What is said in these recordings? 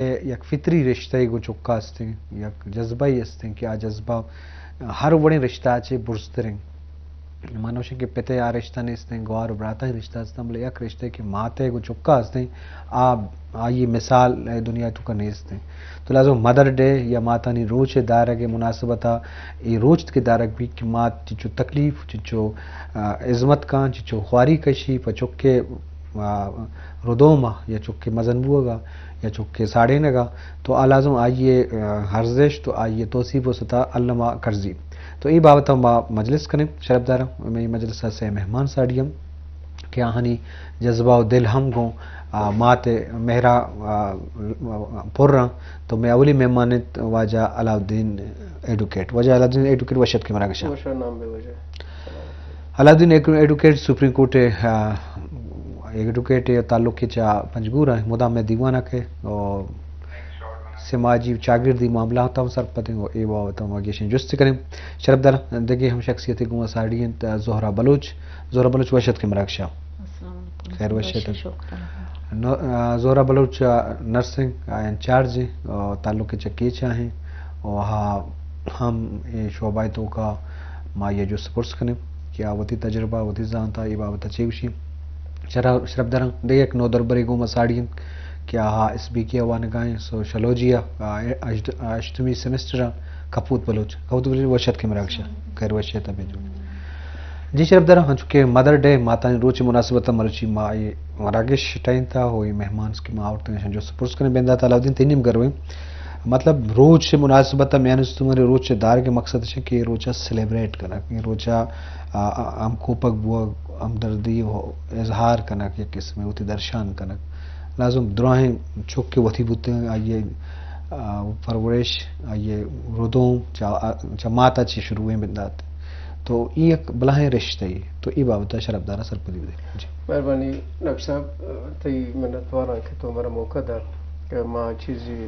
یک فطری رشتہ گوں چکا استیں، یک جذبہ ہی استیں کہ آ جذبہ ہر وڑیں رشتہ چے برزتریں۔ من نوشیں کہ پتے آ رشتہ نیستیں، گوار و براتانی رشتہ استیں، بلے یک رشتہ کہ ماتے گوں چکا استیں، آ، آئی مثال اے دنیا توکا نیستیں۔ تو لازم مدر ڈے یا ماتانی روچ دارگ مناسبتا اے روچ کے دارگ بھی کہ مات چچو تکلیف، چچو، آ، عظمت کان، چچو خواری کشی، پہ چکے، آ، ردوما یا چکے مزن بوگا یا چکے ساڑینگا، تو آ لازم آئیے، آ، ارزشت و آئیے توصیف و ستا الما کرزی۔ تو اے بابت ما مجلس کنیں، شرف دارم، میں مجلس سے مہمان ساڑی ہم کہ آہانی جذبہ و دل ہم گوں، آ، مات مہرا، آ، پر آں۔ تو میں اولی مہمان انت واجہ علاؤالدین ایڈوکیٹ۔ واجہ علاؤالدین ایڈوکیٹ وشت کے مراگشا۔ وشا نام بے واجہ۔ علاؤالدین ایڈو-، ایڈوکیٹ سپریم کورٹ، آ، ایڈوکیٹ تعلق کے چا پنجگور ہیں، مدام میں دیوانہ کے اور سماجی و چاگردی معاملات ہم سرپدیں و اے بابت ہم گیشیں جست کنیں۔ شرف دار دگے ہم شخصیت گوں ساڑی انت، زہرا بلوچ۔ زہرا بلوچ وشت کے مراگشا۔ السلام علیکم۔ خیر وشت۔ شکر۔ نو-، آ، زہرا بلوچ، آ، نرسنگ، آ، انچارج ہیں، آ، تعلق چکیچا ہیں، و ہا ہم اے شعبہ توکا ما یہ جست پرس کنیں کہ آ وتی تجربہ، وتی زانتا اے بابت چے گوشی۔ شرف، شرف دراں دگہ یک نودربرے گوں ما ساڑی انت کہ آہا ایس بی کے وانگا ہیں، سوشیالوجی آ، آ، ہشت-، ہشتمی سیمسٹر آ، کپوت بلوچ۔ کپوت بلوچ وشت کے مراگشا۔ خیر وشت ابھی جو۔ جی شرف دراں، ہنچو کہ مدر ڈے، ماتانی روچ مناسبت مروچی ما اے مراگش ٹائنتا ہوئی مہمان اس کی ما آورتن جو سپرس کنیں بندات علاؤالدین تینیم گرویں۔ مطلب، روچ مناسبت میان استماری روچ دارگ مقصد ہے کہ روچا سیلیبریٹ کنگ، روچا، آ، آ، ہم کوپگ بوگ، ہمدردی و اظہار کنگ، یک قسم وتی درشان کنگ۔ لازم دراہیں چک کہ وتی بوتیں، آئیے، آ، پرورش، آئیے ردوم چا، چا ماتا چی شروع ہیں بندات۔ تو اے یک بلاہیں رشتہ ہی۔ تو اے بابت شرف دارا سرپدی بدے۔ جی۔ مہربانی ڈاکٹر صاحب، تئی منتواراں کہ تو مارا موقع دات کہ ما چیزی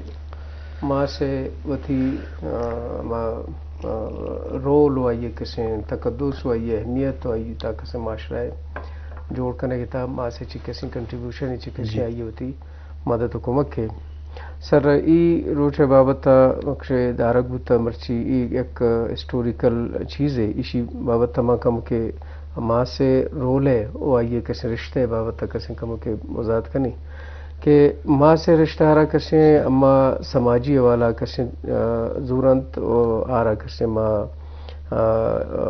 ماس ء وتی، آ، ما، آ، رول و آئی ء کسیں تقدس و آئی ء اہمیت و آئی تا کسیں معاشرہ ء جوڑ کنگ ء تہا ماس ء چی کسیں کنٹریبیوشن ء چی کسیں جی۔ آئی ء وتی مدد و کمک ء۔ سر، ای روچ ء بابت ء مکش دارگ بوت، مرچی ای یک ہسٹوریکل چیز ء، ایشی بابت ء ما کم کہ ماس ء رول ء و آئی ء کسیں رشتہ ء بابت ء کسیں کم کہ وضاحت کنی۔ کہ ماس ء رشتہ ء را کسیں اما سماجی حوالہ کسیں، آ، زورنت و آ را کسیں ما، آ،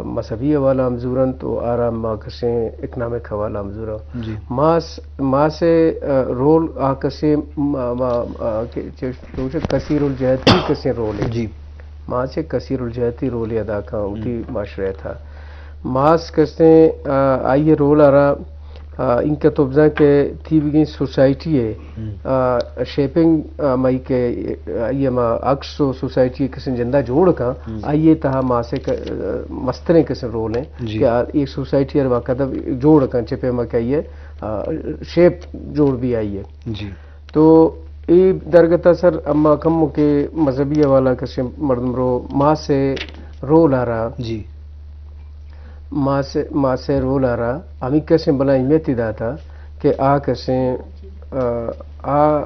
مذہبی حوالہ ہم زورنت و آ را ما کسیں اکنامک حوالہ ہم زورنت۔ جی۔ ماس، ماس ء، آ، رول آ کسیں ما، ما، آ، کہ چ-، چوش کثیر الجہتی کسیں رول ہے۔ جی۔ ماس ء کثیر الجہتی رولے ادا کن وتی ہم۔ معاشرہ ء تھا۔ ماس کسیں، آ، آئی ء رول ء را، آ، انکہ تو بزاں کہ تیوگیں سوسائٹی ء، ہم۔ آ، شیپنگ، آ، مئی کہ آئی ء ما عکس و سوسائٹی ء کسیں جندا جوڑ کن، ہم۔ آئی ء تہا ماس ء ک-، آ، مستریں کسیں رول ہیں جی۔ کہ آ، اے سوسائٹی ء را باقاعدہ جوڑ کن چہ پیما کہ آئی ء، آ، شیپ جوڑ بی آئی ء۔ جی۔ تو اے درگت ء سر اما کمو کہ مذہبی حوالہ کسیں مردم رو ماس ء رول ء را، جی۔ ماس، ماس ء رول ء را ہمیں کسیں بلا اہمیتی داتا کہ آ کسیں، آ، آ،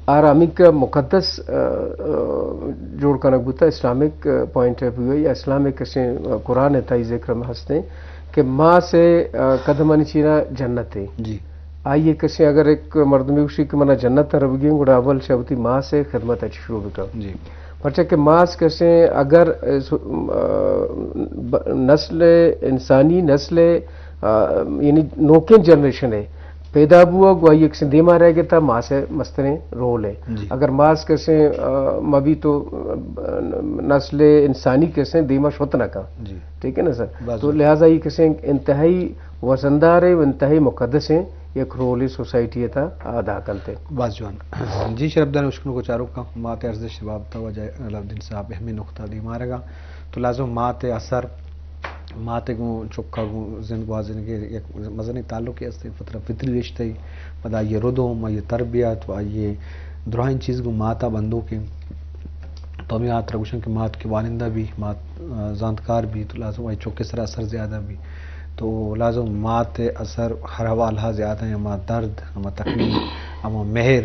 آ را ہمیں کہ مقدس، آ، آ، جوڑ کنگ بوتا اسلامک پوائنٹ آف ویو یا اسلامک کسیں، آ، قرآن ء تائی ذکر ہم ہستیں کہ ماس ء، آ، قدمانی چیرا جنت ہے۔ جی۔ آئی ء کسیں اگر ایک مردمے گوشی کہ منا جنت ء روگی انت، گڑا اول چہ وتی ماس ء خدمت ء چہ شروع بکن۔ جی۔ پرچا کہ ماس کسیں اگر، ء، سو-، م-، ء، ب-، نسل انسانی نسل ء، ء، یعنی نوکیں جنریشن ء پیدا بوگ و آئی ء کسیں دیما رہ گتا ماس ء مستریں رول ہے۔ جی۔ اگر ماس کسیں، ء، مبی تو، ء، نسل انسانی کسیں دیما شت نہ کن۔ جی۔ ٹھیک ہے نا سر؟ باز تو واضح۔ لہذا یہ کسیں انتہائی وزندار ہے و انتہائی مقدس ہیں۔ یک رولے سوسائٹی ء تھا ادا کنت۔ باز جوان۔ جی شرپدار اشکنوک و چاروکاں، مات ء ارزشت ء بابت ء واجہ علاؤالدین صاحب اہمیں نقطہ دیما آرگا۔ تو لازم مات ء اثر، مات ء گوں چکا گوں زند گوازینگ ء یک مزنیں تعلقے است، فطر-، فطری رشتہ ء، پدا آئی ء ردوم، آئی ء تربیت و آئی ء دراہیں چیز گوں مات ء بندوک انت۔ تو ہمے ہاترا گوشاں کہ مات کہ وانندہ بی، مات، آ، زانتکار بی، تو لازم آئی چک ء سرا اثر زیادہ بی۔ تو لازم مات ء اثر ہر حوالہ ء زیادہ ہیں، ہما درد، ہما تکلیف، ہما مہر،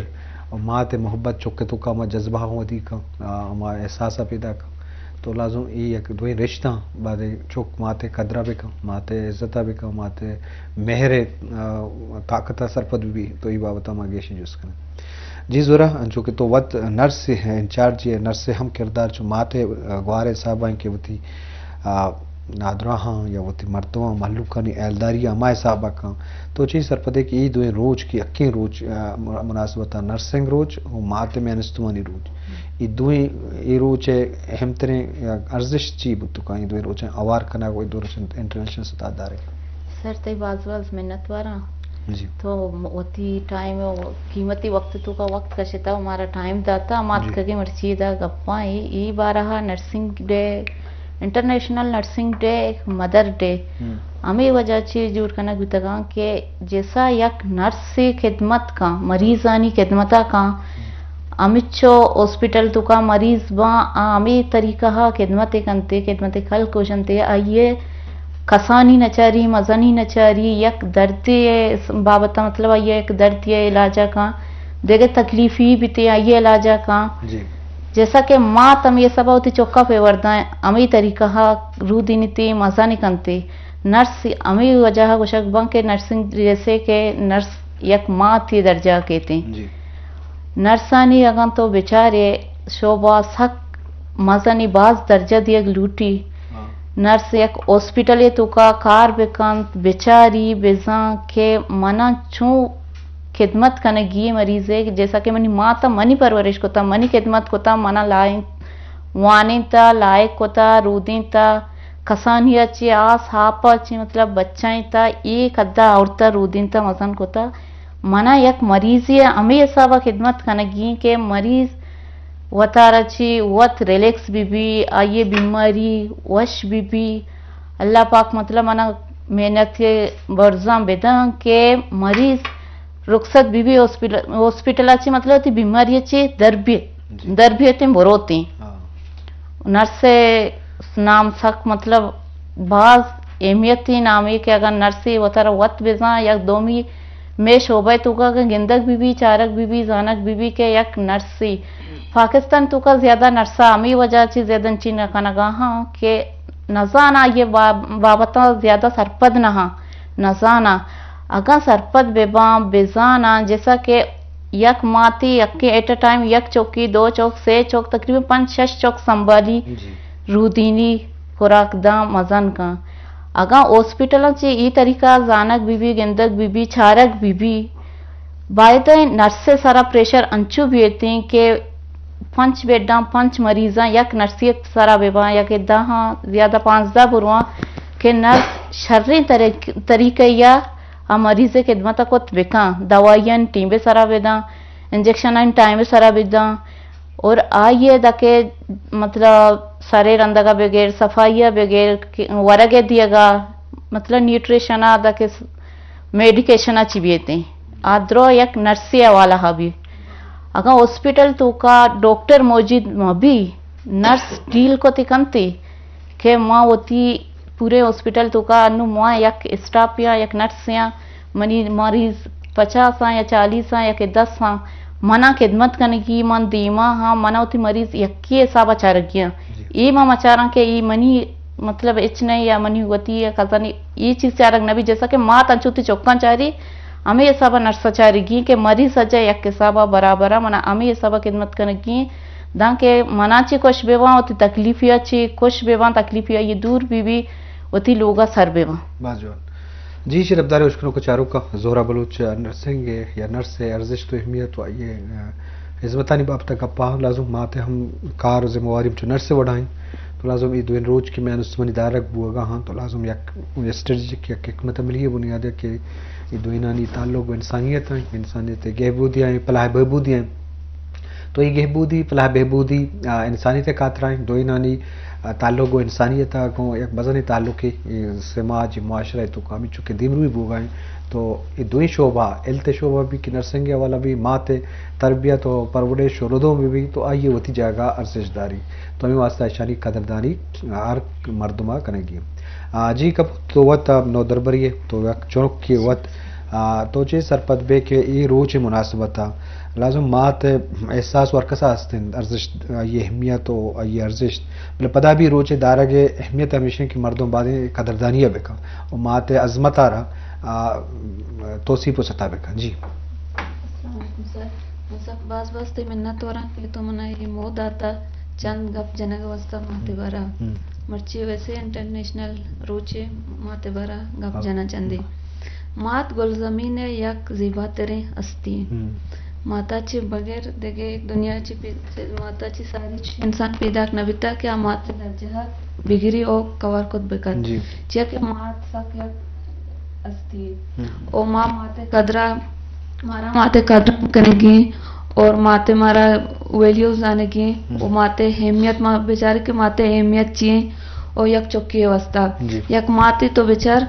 مات ءِ محبت چک ءِ توکا ہما جذبہ ہوں ودی کن، آ، ہما احساس ءَ پیدا کن۔ تو لازم اے یک دوئیں رشتہ، بعد چک مات ءِ قدر ءَ بکن، مات ءِ عزت ءَ بکن، مات ءِ مہر ءِ، آ، طاقت ءَ سرپد بہ بی، تو اے بابت ءَ ما گیشیں جست کنیں۔ جی زہرا، انچو کہ تو وت نرس ئے، انچارج ئے، نرس ءِ ہم کردار چو مات ءِ، آ، گوار ءِ حساب ءَ کہ وتی، آ، نادراہاں یا وتی مردماں، مہلوکانی ہیالداری ءَ ہما حساب ءَ کن۔ تو چے سرپد ئے کہ اے دوئیں روچ کہ یکیں روچ، آ، مناسبت ءَ نرسنگ روچ و مات ءِ مہنستمانی روچ، اے دوئیں، اے روچ ءِ اہم تریں ارزشت چی بوت کن؟ اے دوئیں روچاں ہوار کنگ و اے دو روچ انٹرنیشنل سطح ءَ دارگ۔ سر، تئی باز باز منت واراں۔ جی۔ تو م-، وتی ٹائم و قیمتی وقت توکا وقت کشتا و مارا ٹائم داتا، ما جی۔ اتکگیں مرچی دا گپاں۔ اے، اے بارہ ءَ nursing day, international nursing day, mother day, ہم۔ ہمے وجہ چی جوڑ کنگ بوتگاں کہ جیسا یک نرسے خدمت کن، مریضانی خدمتا کن، ہم۔ ہمچو ہاسپٹل توکا مریض باں، آ ہمے طریقہ ءَ خدمت کنتے، خدمت کل کوشنتے، آئی ءِ کسانی نچاری، مزنی نچاری، یک دردے بابت ءَ، مطلب، آئی ءِ یک دردے علاج ءَ کن، دگہ تکلیفی بیتے، آئی ءِ علاج ءَ کن۔ جی۔ جیسا کہ مات ہمے حساب ءَ وتی چکا پیورداں، ہمے طریقہ ءَ رودینیتے، مزن کنتے۔ نرس ہمے وجہ ءَ گوشگ باں کہ نرسنگ جیسے کہ نرس یک ماتے درجہ ءَ کیتیں۔ جی۔ نرسانی اگاں تو بچارے شعبہ سک مزنی باز درجہ دیگ لوٹی۔ ہاں۔ نرس یک ہاسپٹلے توکا کار بکنت، بچاری بزاں کہ منا چون خدمت کنگی مریضے، جیسا کہ منی مات منی پرورش کتا، منی خدمت کتا، منا لائن وانینتا، لائق کتا، رودینتا، کسانی ءَ چی آس ہاپ ءَ چی، مطلب، بچائینتا، اے قدا آورتا، رودینتا، مزن کتا۔ منا یک مریضے ءَ ہمے حساب ءَ خدمت کنگی کہ مریض وتارا چی وت ریلیکس بہ بی، آئی ءِ بیماری وش بہ بی۔ اللہ پاک، مطلب، منا محنت ءِ برزاں بداں کہ مریض رخصت بہ بی ہاسپٹل، ہاسپٹل ءَ چی، مطلب، وتی بیماری ءَ چی در بی، جی۔ در بیتیں بروتیں۔ ہاں۔ نرس ءِ نام سک، مطلب، باز اہمیتی نامے کہ اگاں نرسے وتارا وت بزاں، یک دومی مئے شعبہ ءِ توکا اگاں گندگ بہ بی، چارگ بہ بی، زانگ بہ بی کہ یک نرسے۔ پاکستان توکا زیادہ نرسا ہمے وجہ چی زیادہ چی نہ کنگا ہاں کہ نزاناں، آئی ءِ با-، بابت ءَ زیادہ سرپد نہ ہاں، نزاناں۔ اگاں سرپد بہ باں، بزاناں، جیسا کہ یک ماتی یکے ایٹ اے ٹائم یک چوکی، دو چوک، سے چوک، تقریباً پنچ شش چوک سنبھالی، جی۔ رودینی خوراک داں، مزن کن۔ اگاں ہاسپٹلاں چی ای طریقہ زانگ بہ بی، گندگ بہ بی، چارگ بہ بی، باید ایں نرس ءِ سرا پریشر انچو بیتیں کہ پنچ بیڈاں، پنچ مریضاں یک نرسی ءِ سرا بہ باں، یک دہاں زیادہ پانزدہ برواں کہ نرس شریں طریق-، طریقہ یا آ مریض ءِ خدمت ءَ کت بکاں، دوائیاں ٹیم ءِ سرا بداں، انجیکشناں ٹائم ءِ سرا بداں، اور آئی ءِ دکہ، مطلب، سرے رندگ ءَ بگر، صفائی ءَ بگر، کہ ورگ ءِ دیگ ءَ، مطلب، نیوٹریشن ءَ دکہ س-، میڈیکیشن ءَ چی بیتیں، آ درو یک نرسے حوالہ ءَ بی۔ اگاں ہاسپٹل توکا ڈاکٹر موجود مہ بی، نرس ڈیل کت کنتی کہ ما وتی پورے ہاسپٹل توکا انو ما یک اسٹاف یا یک نرس یا منی مریض پچاس آں یا چالیس آں یا کہ دس آں، منا خدمت کنگی، من دیما ہاں، منا وتی مریض یکی حساب ءَ چارگی آں۔ جی۔ اے ما مچاراں کہ اے منی، مطلب، اچ نہ یا منی وتی یا کزانی اے چیز چارگ نہ بی، جیسا کہ مات انچو وتی چکاں چاری، ہمے حساب ءَ نرس ءَ چارگی کہ مریض سجا یک حساب ءَ برابر ءَ، منا ہمے حساب ءَ خدمت کنگی۔ دانکہ منا چی خوش بہ باں، وتی تکلیفی ءَ چی خوش بہ باں، تکلیفی ءَ یہ دور بہ بی، وتی لوگ ءَ سر بہ باں۔ باز جوان۔ جی، شرفدار اشکنوک چاروکاں، زہرا بلوچ نرسنگ ءِ یا نرس ءِ ارزشت و اہمیت و آئی ءِ، آ، ہزمتانی بابت ءَ گپا، لازم مات ءِ ہم کار و ذمہ واری ہم چو نرس ءِ وڑا انت۔ تو لازم اے دوئیں روچ کہ مئے انستمانی دارگ بوگا ہاں، تو لازم یک اسٹریٹجک، یک حکمت عملی ءِ بنیاد ءَ کہ اے دوئینانی تعلق و انسانیت ءَ، انسانیت ءِ گہبودی ءَ، پلاہ بہبودی ءَ۔ تو اے گہبودی، پلاہ بہبودی، آ، انسانیت ءِ خاطر ءَ انت۔ دوئینانی، آ، تعلق گوں انسانیت ءَ گوں یک مزنیں تعلقے، اے سماج، معاشرہ ءِ توکا ہمینچو کہ دیمروئی بوگا انت۔ تو اے دوئیں شعبہ، ہیلتھ ءِ شعبہ بی کہ نرسنگ ءِ حوالہ بی، مات ءِ تربیت و پرورش و ردوم بی، تو آئی ءِ وتی جاگہ ارزشت داری۔ تو ہمے واسطہ اشانی قدردانی ہر مردم ءَ کنگی۔ آ، جی کپ تو وت نودربرے ئے، تو یک چنکے وت آ، تو چے سرپد بے کہ اے روچ ءِ مناسبت ءَ لازم مات ءِ احساس ورکسا است انت، ارزشت، آئی ءِ اہمیت و آئی ءِ ارزشت، بلے پدا بھی روچ ءِ دارگ ءِ اہمیت ہمیش انت کہ مردم بازیں قدردانی ءَ بکن و مات ءِ عظمت ءَ را، آ، توسیپ و ستا بکن۔ جی۔ السلام علیکم سر۔ من سک باز باز تئی منت وراں کہ تو منا اے موہ داتا چند گپ جنگ ءِ واسطہ مات ءِ بارا۔ ہم۔ مرچی ویسے انٹرنیشنل روچ ءِ مات ءِ بارا گپ ہاں۔ جناں چندے۔ مات گلزمین ءِ یک زیباتریں ہستی انت۔ ہم۔ ماتا چہ بغیر دگہ دنیا چہ پی-، ماتا چہ ساری چہ انسان پیداک نہ بیتا کہ آ مات ءِ درجہ ءَ بگری او کور کت بکت۔ جی۔ چیا کہ مات سک یک ہستی انت۔ ہم۔ او ما مات ءِ قدرا، مارا مات ءِ قدر کنگی اور مات ءِ مارا ویلیو زانگی ہم۔ او مات ءِ اہمیت ما بچارے کہ مات ءِ اہمیت چی انت او یک چکی ءِ واسطہ۔ جی۔ یک ماتے تو بچار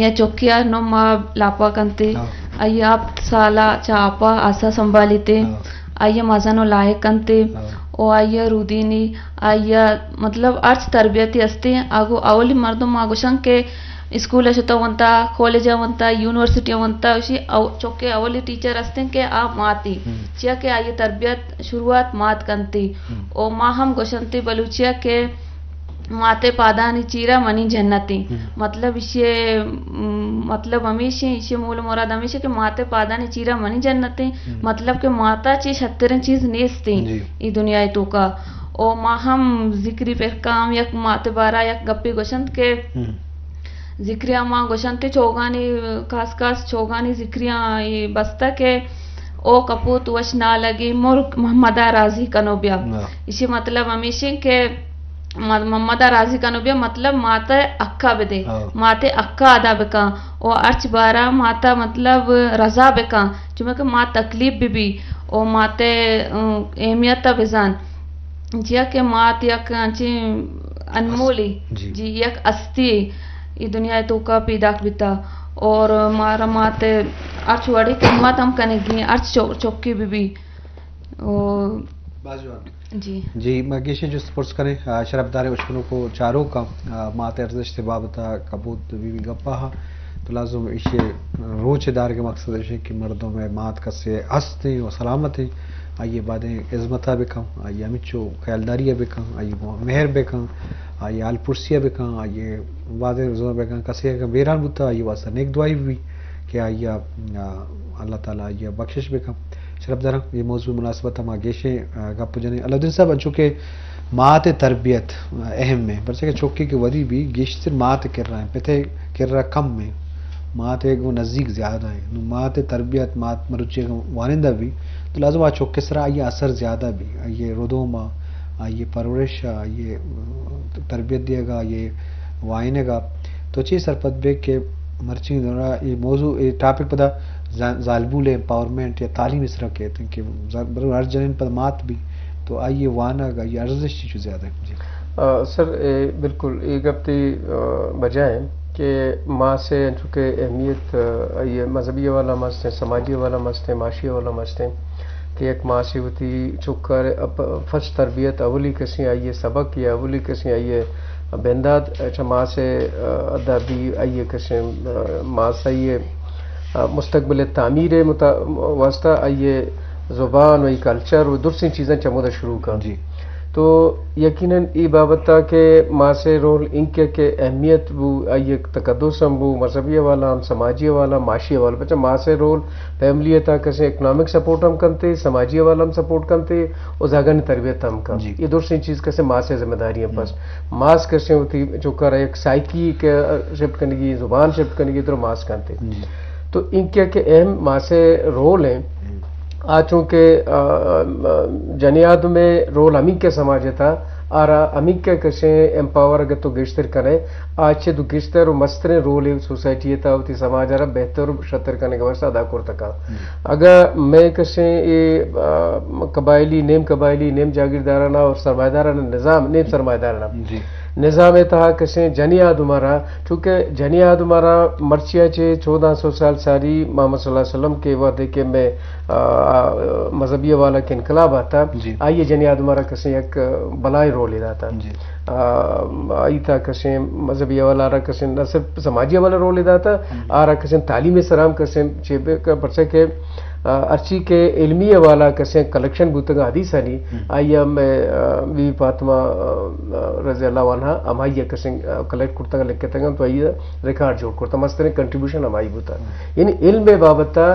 یا چکی ءَ نوں ما لاپا کنتے، ہاں۔ آئی ءَ ہپت سال ءَ چہ آپا آسا سنبھالیتے، ہاں۔ آئی ءَ مزن و لائق کنتے، ہاں۔ او آئی ءَ رودینی، آئی ءَ مطلب ہرچ تربیتی ہستے، آگو اولی مردم ما گوشن کہ اسکول ءَ شتا ونتا، کالج ءَ ونتا، یونیورسٹی ءَ ونتا، اشی او-، چکے اولی ٹیچر ہستیں کہ آ ماتی، ہم۔ چیا کہ آئی ءِ تربیت شروعات مات کنتی۔ ہم۔ او ما ہم گوشنتی بلوچی ءَ کہ مات ءِ پادانی چیرا منی جنت انت۔ ہم۔ مطلب ایشی ءِ، م، مطلب ہمیش انت، ایشی ءِ مول مراد ہمیش انت کہ مات ءِ پادانی چیرا منی جنت انت۔ ہم۔ مطلب کہ ماتا چہ شتریں چیز نیست انت جی۔ ای دنیا ءِ توکا۔ او ما ہم ذکری پرکا ہم یک مات ءِ بارا یک گپے گوشنت کہ ہم۔ ذکریا ما گوشنت چوگانی، کاس کاس چوگانی ذکریاں اے بستہ کہ او کپوت وش نالگی مرگ محمدا راضی کنو بیا۔ ہاں۔ ایشی مطلب ہمیش انت کہ م-، محمدا راضی کنو بیا، مطلب مات ءِ حقا بدے، ہاں۔ مات ءِ حقا ادا بکن، او ہرچ بارا ماتا مطلب رضا بکن، چونکہ مات تکلیف بہ بی، او مات ءِ، ام، اہمیت ءَ بزان۔ چیا کہ مات یک انچیں انمولی، جی۔ جی، یک ہستی ای دنیا ءِ توکا پیداک بیتا اور مارا مات ءِ ہرچ وڑے خدمت ہم کنگی، ہرچ چو-، چکی بہ بی۔ او باز جوان۔ جی۔ جی، ما گیشیں جست پرس کنیں، آ، شرفداریں اشکنوک و چاروکاں، آ، مات ءِ ارزشت ءِ بابت ءَ کپوت بی بی گپا ہا، تو لازم ایشی روچ ءِ دارگ ءِ مقصد ایش انت کہ مردم ءِ مات کسے ہستیں و سلامتیں، آئی ءِ بادیں ہزمت ءَ بکن، آئی ءِ ہمینچو خیالداری ءَ بکن، آئی ءِ مہر بکن، آئی ءِ حال پرسی ءَ بکن، آئی ءِ بازیں زور بکن، کسے اگاں بیران بوتا، آئی ءِ واسطہ نیک دعائی بہ بی کہ آئی ءَ، آ، اللہ تعالی آئی ءَ بخشش بکن۔ شرفداراں، اے موضوع ءِ مناسبت ءَ ما گیشیں، آ، گپ جنیں۔ علاؤالدین صاحب، انچو کہ مات ءِ تربیت، آ، اہم ہے، پرچہ کہ چکے کہ ودی بی گیشتر مات ءِ کرا ہیں، پت ءِ کرا کم ہیں، مات ءِ گوں نزیک زیادہ ہیں۔ نوں مات ءِ تربیت، مات مروچی اگاں وانندہ بی تو لازم آ چک ءِ سرا آئی ءِ اثر زیادہ بی، آئی ءِ ردوم ءَ، آئی ءِ پرورش ءَ، آئی ءِ تربیت دیگ ءَ، آئی ءِ وائنگ ءَ۔ تو چے سرپد بے کہ مرچی دورا اے موضوع، اے ٹاپک پدا زا-، زالبول ءِ امپاورمنٹ یا تعلیم ءِ سرا کیت کہ زا-، برو ہر جنین پدا مات بی تو آئی ءِ وانگ، آئی ءِ ارزش چی چو زیادہ ہے؟ جی۔ آ، سر، اے بالکل اے گپ تئی، آ، بجا ہیں کہ ماس ءِ انچو کہ اہمیت، آ، آئی ءِ مذہبی حوالہ مست ہیں، سماجی حوالہ مست ہیں، معاشی حوالہ مست ہیں کہ یک ماسے وتی چکار اپ-، فرسٹ تربیت اولی کسیں آئی ءِ سبق یا اولی کسیں آئی ءِ بندات چہ ماس ءِ، آ، ادا بی آئی ءِ کسیں، آ، ماس آئی ءِ، آ، مستقبل ءِ تعمیر ءِ متا-، واسطہ آئی ءِ زبان و آئی کلچر و درسیں چیزاں چمودا شروع کن۔ جی۔ تو یقیناً ای بابت ءَ کہ ماس ءِ رول انکہ کہ اہمیت بو، آئی ءِ تقدس ہم بو، مذہبی حوالہ ہم، سماجی حوالہ، معاشی حوالہ، پچہ ماس ءِ رول فیملی ءِ تہا کسے اکنامک سپورٹ ہم کنتے، سماجی حوالہ ہم سپورٹ کنتے، و زاگانی تربیت ہم کن۔ جی۔ یہ درسیں چیز کسے ماس ءِ ذمہ داری ہیں۔ ہم۔ پس ماس کسے ہوتی چکر ایک سائیکی کہ شفٹ کنگی، زبان شفٹ کنگی، درو ماس کنتے۔ جی۔ تو انکہ کہ اہم ماس ءِ رول ہیں۔ ہم۔ آ چونکہ، آ، آ، جنی آدم ءِ رول ہمینکہ سماج ءِ تہا، آرا ہمینکہ کسے امپاور اگر تو گیشتر کنے، آ چہ تو گیشتر و مستریں رول ءِ سوسائٹی ءِ تہا وتی سماج ءَ را بہتر و شتر کنگ ءِ واسطہ ادا کرتکا۔ ہم۔ اگہ مئے کسے اے، آ، قبائلی، نیم قبائلی، نیم جاگیردارانہ اور سرمایہ دارانہ نظام، نیم سرمایہ دارانہ۔ جی۔ نظام ءِ تہا کسیں جنی آدم ءَ را، چونکہ جنی آدم ءَ را مرچی ءَ چہ چودہ سو سال ساری محمد صلی اللہ علیہ وسلم کے وہدے کہ مئے، آ، مذہبی حوالہ کہ انقلاب آتا، جی۔ آئی ءَ جنی آدم ءَ را کسیں یک بلائیں رولے داتا۔ جی۔ آ، آئی تہا کسیں مذہبی حوالہ ءَ را کسیں نہ صرف سماجی حوالہ رولے داتا، ہم۔ آ را کسیں تعلیم ءِ سرا ہم کسیں چے بہ-، پرچہ کہ آ، ہرچی کہ علمی حوالہ کسیں کلیکشن بوتگ حدیثانی، ہم۔ آئی ءَ مئے، آ، بی بی فاطمہ، آ، رضی اللہ عنہا ہمائی ءَ کسیں، آ، کلیکٹ کرتگ، لکھتگ، تو آئی ءَ ریکارڈ جوڑ کرتگ، مستریں کنٹریبیوشن ہمائی بوتگ۔ ہم۔ یعنی علم ءِ بابت ءَ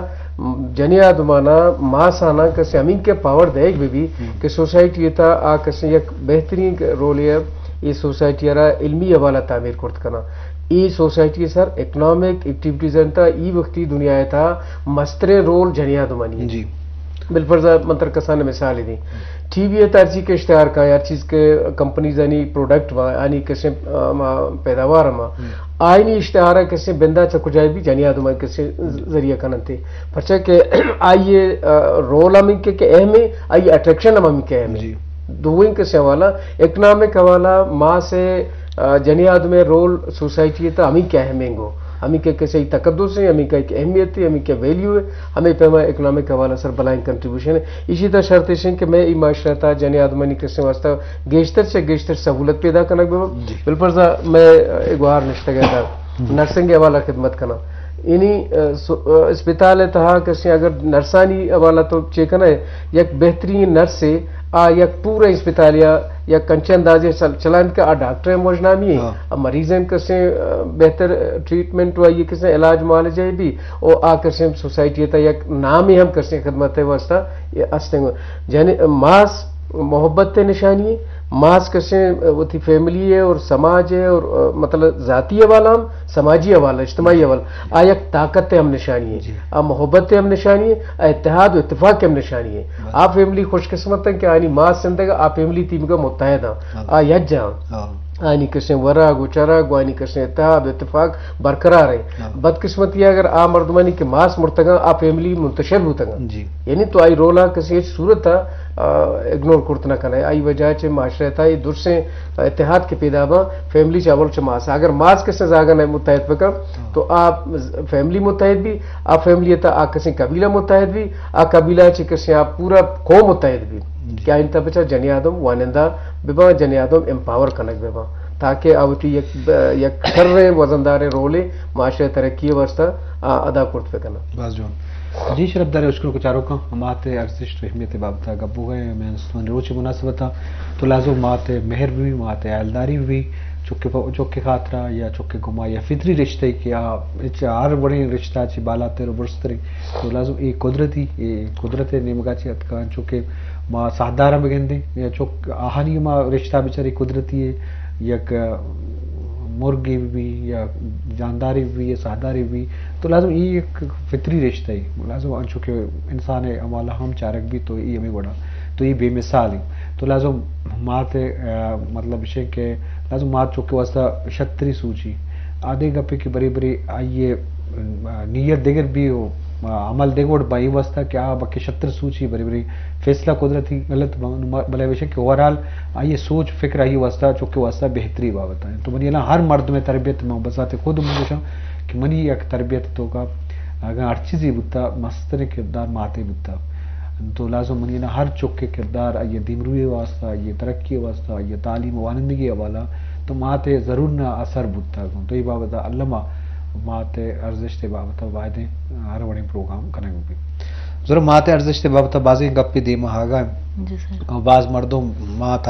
جنی آدمانا، ماسانا کسیں ہمینکہ پاور دئیگ بہ بی، ہم۔ کہ سوسائٹی ءِ تہا آ کسیں یک بہترین رولے ءَ اے سوسائٹی ءَ را علمی حوالہ تعمیر کرت کناں۔ اے سوسائٹی ءِ سر اکنامک ایکٹیویٹیز انت، اے وقتی دنیا ءِ تہا مستریں رول جنی آدمانی انت۔ جی۔ بالفرض من ترا کسانیں مثالے دیں۔ ٹی وی ءِ تہا ہرچی کہ اشتہار کاں، ہر چیز کہ کمپنیزانی پروڈکٹ باں، آنی کسیں، آ، ما پیداوار ہما، ہم۔ آئینی اشتہار کسیں بندات چہ کجا بی جنی آدم کسیں ذریعہ کننتے۔ پرچہ کہ آئی ءِ، آ، رول ہم انکہ، کہ اہم ہے، آئی اٹریکشن ہم ہمینکہ اہم ہے۔ جی۔ دوئیں کسیں حوالہ، اکنامک حوالہ، ماس ءِ، آ، جنی آدم ءِ رول سوسائٹی ءِ تہا ہمینکہ اہم انگو۔ ہمینکہ کسے تقدس ہے، ہمینکہ ایک اہمیت ہے، ہمینکہ ویلیو ہے، ہمے پیما اکنامک حوالہ سر بلائیں کنٹریبیوشن ہے۔ ایشی تہا شرط ایش انت کہ مئے اے معاشرہ ءِ تہا جنی آدمانی کسیں واسطہ گیشتر چہ گیشتر سہولت پیدا کنگ بہ بنت۔ جی۔ بالفرض مئے اے گوہار نشتگ ءَ تہا، ہم۔ نرسنگ ءِ حوالہ خدمت کناں۔ یعنی، آ، سو-، آ، اسپتال ءِ تہا کسیں اگر نرسانی حوالہ تو چے کنئے، یک بہترین نرسے آ یک پورا اسپتالیا یک انچیں اندازے چل-، چلائینت کہ آ ڈاکٹر ہم وژنامی ہے، ہاں۔ آ مریض ہم کسیں، آ، بہتر ٹریٹمنٹ و آئی کسیں علاج معالجہ بی، او آ کسیں سوسائٹی ءِ تہا یک نامے ہم کسیں خدمت ءِ واسطہ استیں۔ یعنی ماس محبت ءِ نشانی ہے، ماس کسیں وتی فیملی ہے اور سماج ہے اور، آ، مطلب ذاتی حوالہ ہم، سماجی حوالہ، اجتماعی حوالہ، آ یک طاقت ءِ ہم نشانی ہے، جی۔ آ محبت ءِ ہم نشانی ہے، آ اتحاد و اتفاق ءِ ہم نشانی ہے۔ بس۔ آ فیملی خوش قسمت ہیں کہ آنی ماس زندگ، آ فیملی تیمگا متحد ہیں، ہاں۔ آ یکجا ہیں۔ ہاں۔ آنی کسیں ورگ و چرگ و آنی کسیں اتحاد و اتفاق برقرار ہے۔ ہاں۔ بدقسمتی اگر آ مردمانی کہ ماس مرتگاں، آ فیملی منتشر بوتگاں۔ جی۔ یعنی تو آئی رولا کسیں ہچ صورت، آ، اگنور کرت نہ کنئے۔ آئی وجہ چہ معاشرہ ءِ تہا اے درسیں اتحاد کہ پیدا باں، فیملی چہ اول چہ ماس۔ اگر ماس کسیں زاگا نہ متحد بکن، ہاں۔ تو آ فیملی متحد بی، آ فیملی ءِ تہا آ کسیں قبیلہ متحد بی، آ قبیلہ چہ کسیں آ پورا قوم متحد بی۔ جی۔ کہ آئین تہا بچار جنی آدم وانندہ بباں، جنی آدم امپاور کنگ بباں، تاکہ آ وتی یک، یک شریں وزنداریں رولے معاشرہ ءِ ترقی ءِ واسطہ آ ادا کرت بکناں۔ باز جوان۔ جی شرفدار اشکنوک چاروکاں، مات ءِ ارزشت و اہمیت ءِ بابت ءَ گپ بوگ ءَ ایں، مئے استمانی روچ ءِ مناسبت ءَ تو لازم مات ءِ مہر بی، مات ءِ ہیالداری بی، چک ءِ پ-، چک ءِ خاطرا یا چک ءِ گما یا فطری رشتہ کہ آ ہچ ہر وڑیں رشتہ چہ بالاتر و برزتریں، تو لازم اے قدرتی، اے قدرت ءِ نیمگا چہ اتکا، انچو کہ ما ساہداراں بگندیں یا چک آہانی ما رشتہ بچارے قدرتی ہے، یک مرگے بی یا جاندارے بی یا ساہدارے بی، تو لازم اے یک فطری رشتہ ہے، لازم انچو کہ انسان ءِ حوالہ ہم چارگ بی تو اے ہمے وڑا، تو اے بے مثال ہے۔ تو لازم مات ءِ، آ، مطلب اش کہ لازم مات چک ءِ واسطہ شتری سوچی۔ آدے گپے کہ برے برے آئی ءِ، آ، نیت دگر بی و، آ، عمل دگہ وڑ بی، اے واسطہ کہ آ بکہ شتر سوچی، برے برے فیصلہ قدرتی غلط بی، بلے بشک کہ اوورآل آئی ءِ سوچ فکر آئی ءِ واسطہ، چک ءِ واسطہ بہتری بابت ءَ۔ تو منی الان ہر مردم ءِ تربیت، من بذات خود من گوشاں کہ منی یک تربیت ءِ توکا اگاں ہر چیزے بوتا، مستریں کردار مات ءِ بوتا۔ تو لازم منی الان ہر چک ءِ کردار آئی ءِ دیمروی ءِ واسطہ، آئی ءِ ترقی ءِ واسطہ، آئی ءِ تعلیم و وانندگی ءِ حوالہ، تو مات ءِ ضرور نہ اثر بوتا۔ تو اے بابت ءَ الما مات ءِ ارزشت ءِ بابت ءَ بایدیں ہر وڑیں پروگرام کنگ بہ بیت۔ ضرور مات ءِ ارزشت ءِ بابت ءَ بازیں گپے دیما آگا انت۔ جی سر۔ باز مردم مات